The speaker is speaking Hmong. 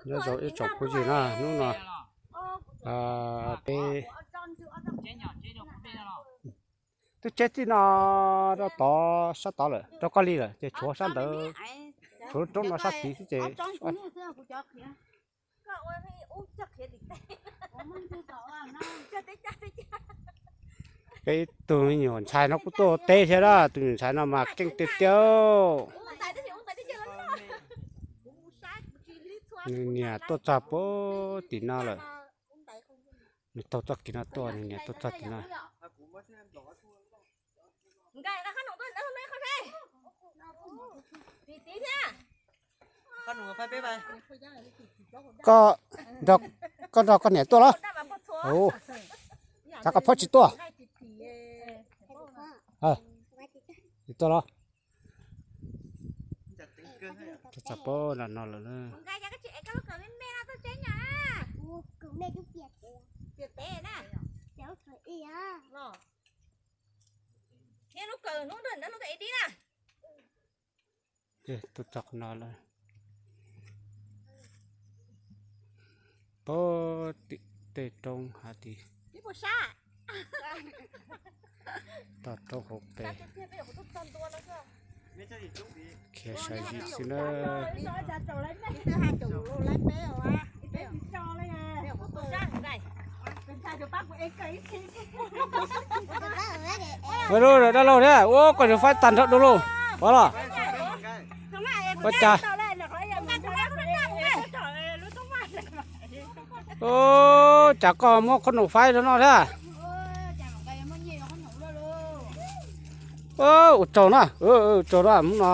Nyob zoo ib tsoom phooj ywg na, hnub no peb twb tseb txij no rau tod sab tod lawm, rau koj li lawm ces tshuav sab ntawd, tshuav roob no sab tid xwb ces peb tus me nyuam ntxhais no kuj tuaj teb thiab na, tus me nyuam ntxhais no mas keej tiag tiag. Nws niam tuaj txog puag tim no lawm, nws taug txoj kev no tuaj, nws niam tuaj txog tim no. Koj, koj nrog koj niam tuaj los? Xav koj phob tsis tuaj. Tsis tuaj los? Txog pab nram no lawm na. Tuaj txog no lawm. Pab tim tej roob hav tid, toj roob hauv pes, khiav sawv zis xwb na. Ua lub dab laug thiab, ua koj nws faib tag nrho dua lauj, pov los. Ua cas, ua cas koj muab qhob noom faib rau no thiab? Ua tsaug na, tsaug na mus no.